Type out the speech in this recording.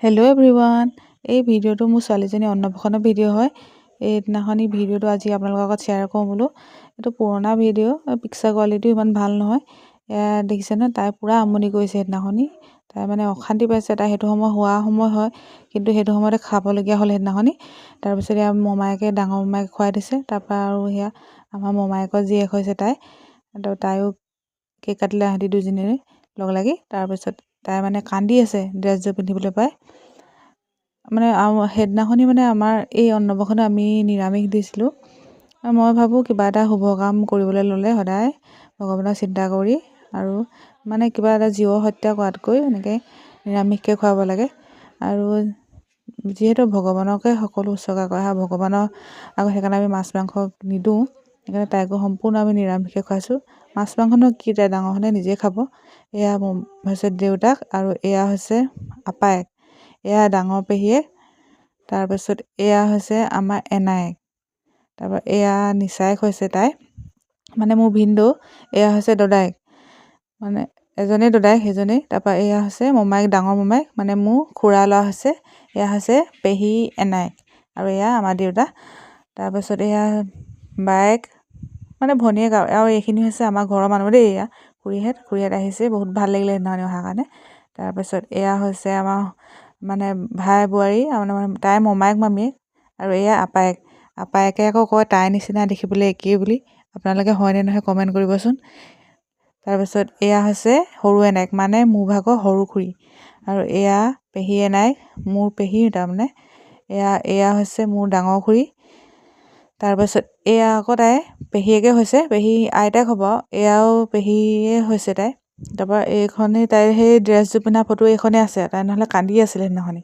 Hello' everyone, এই ভিডিঅ'টো মোৰ ছোৱালীজনী অন্নপ্ৰাশনৰ ভিডিঅ' হয়। এইদিনাখনি ভিডিঅ'টো আজি আপোনালোকৰ আগত শ্বেয়াৰ কৰোঁ বোলো। এইটো পুৰণা ভিডিঅ', পিকচাৰ কোৱালিটিও ইমান ভাল নহয়। এয়া দেখিছে নহয়, তাই পূৰা আমনি কৰিছে সেইদিনাখনি। তাই মানে অশান্তি পাইছে। তাই সেইটো সময় শোৱা সময় হয়, কিন্তু সেইটো সময়তে খাবলগীয়া হ'ল সেইদিনাখনি। তাৰপিছত এয়া মমায়েকে, ডাঙৰ মমায়েকে খুৱাই দিছে। তাৰপৰা আৰু সেয়া আমাৰ মমায়েকৰ জীয়েক হৈছে তাই। তো তাইও কেক কাটিলে সিহঁতি দুজনীয়ে লগ লাগি। তাৰপিছত তাই মানে কান্দি আছে ড্ৰেছযোৰ পিন্ধিবলৈ পাই। মানে আৰু সেইদিনাখনি মানে আমাৰ এই অন্নপ্ৰাশনত আমি নিৰামিষ দিছিলোঁ। মই ভাবোঁ, কিবা এটা শুভ কাম কৰিবলৈ ল'লে সদায় ভগৱানক চিন্তা কৰি আৰু মানে কিবা এটা জীৱ হত্যা কৰাতকৈ এনেকৈ নিৰামিষকৈ খুৱাব লাগে। আৰু যিহেতু ভগৱানকে সকলো উৎসৰ্গা কৰা হয় ভগৱানৰ আগত, সেইকাৰণে আমি মাছ মাংস নিদিওঁ। সেইকাৰণে তাইকো সম্পূৰ্ণ আমি নিৰামিষে খুৱাইছোঁ। মাছ মাংসনো কি, তাই ডাঙৰ হ'লে নিজে খাব। এয়া হৈছে দেউতাক আৰু এয়া হৈছে আপায়েক, এয়া ডাঙৰ পেহীয়েক। তাৰপাছত এয়া হৈছে আমাৰ এনায়েক। তাৰপৰা এয়া নিচায়েক হৈছে তাই, মানে মোৰ ভিনদেউ। এয়া হৈছে দদায়েক, মানে এজনেই দদায়েক সেইজনেই। তাৰপৰা এয়া হৈছে মোমায়েক, ডাঙৰ মোমায়েক, মানে মোৰ খুৰা ল'ৰা হৈছে। এয়া হৈছে পেহী এনায়েক আৰু এয়া আমাৰ দেউতা। তাৰপাছত এয়া বায়েক, মানে ভনীয়েক। আৰু এইখিনি হৈছে আমাৰ ঘৰৰ মানুহ দেই। এয়া খুৰীহঁত, খুৰীহঁত আহিছে, বহুত ভাল লাগিলে সেইদিনাখনি অহাৰ কাৰণে। তাৰপাছত এয়া হৈছে আমাৰ মানে ভাই বোৱাৰী, মানে তাইৰ মোমায়েক মামীয়েক। আৰু এয়া আপায়েক। আপায়েকে আকৌ কয় তাইৰ নিচিনা দেখিবলৈ একেই বুলি। আপোনালোকে হয়নে নহয় কমেণ্ট কৰিবচোন। তাৰপাছত এয়া হৈছে সৰু এনায়েক, মানে মোৰ ভাগৰ সৰু খুৰী। আৰু এয়া পেহী এনায়েক, মোৰ পেহী তাৰমানে। এয়া হৈছে মোৰ ডাঙৰ খুৰী। তাৰপাছত এয়া আকৌ তাই পেহীয়েকে হৈছে, পেহী আইতাক হ'ব। এয়াও পেহীয়ে হৈছে তাই। তাৰপৰা এইখনেই তাইৰ সেই ড্ৰেছযোৰ পিন্ধা ফটো এইখনেই আছে তাই, নহ'লে কান্দি আছিলে সেইদিনাখনি।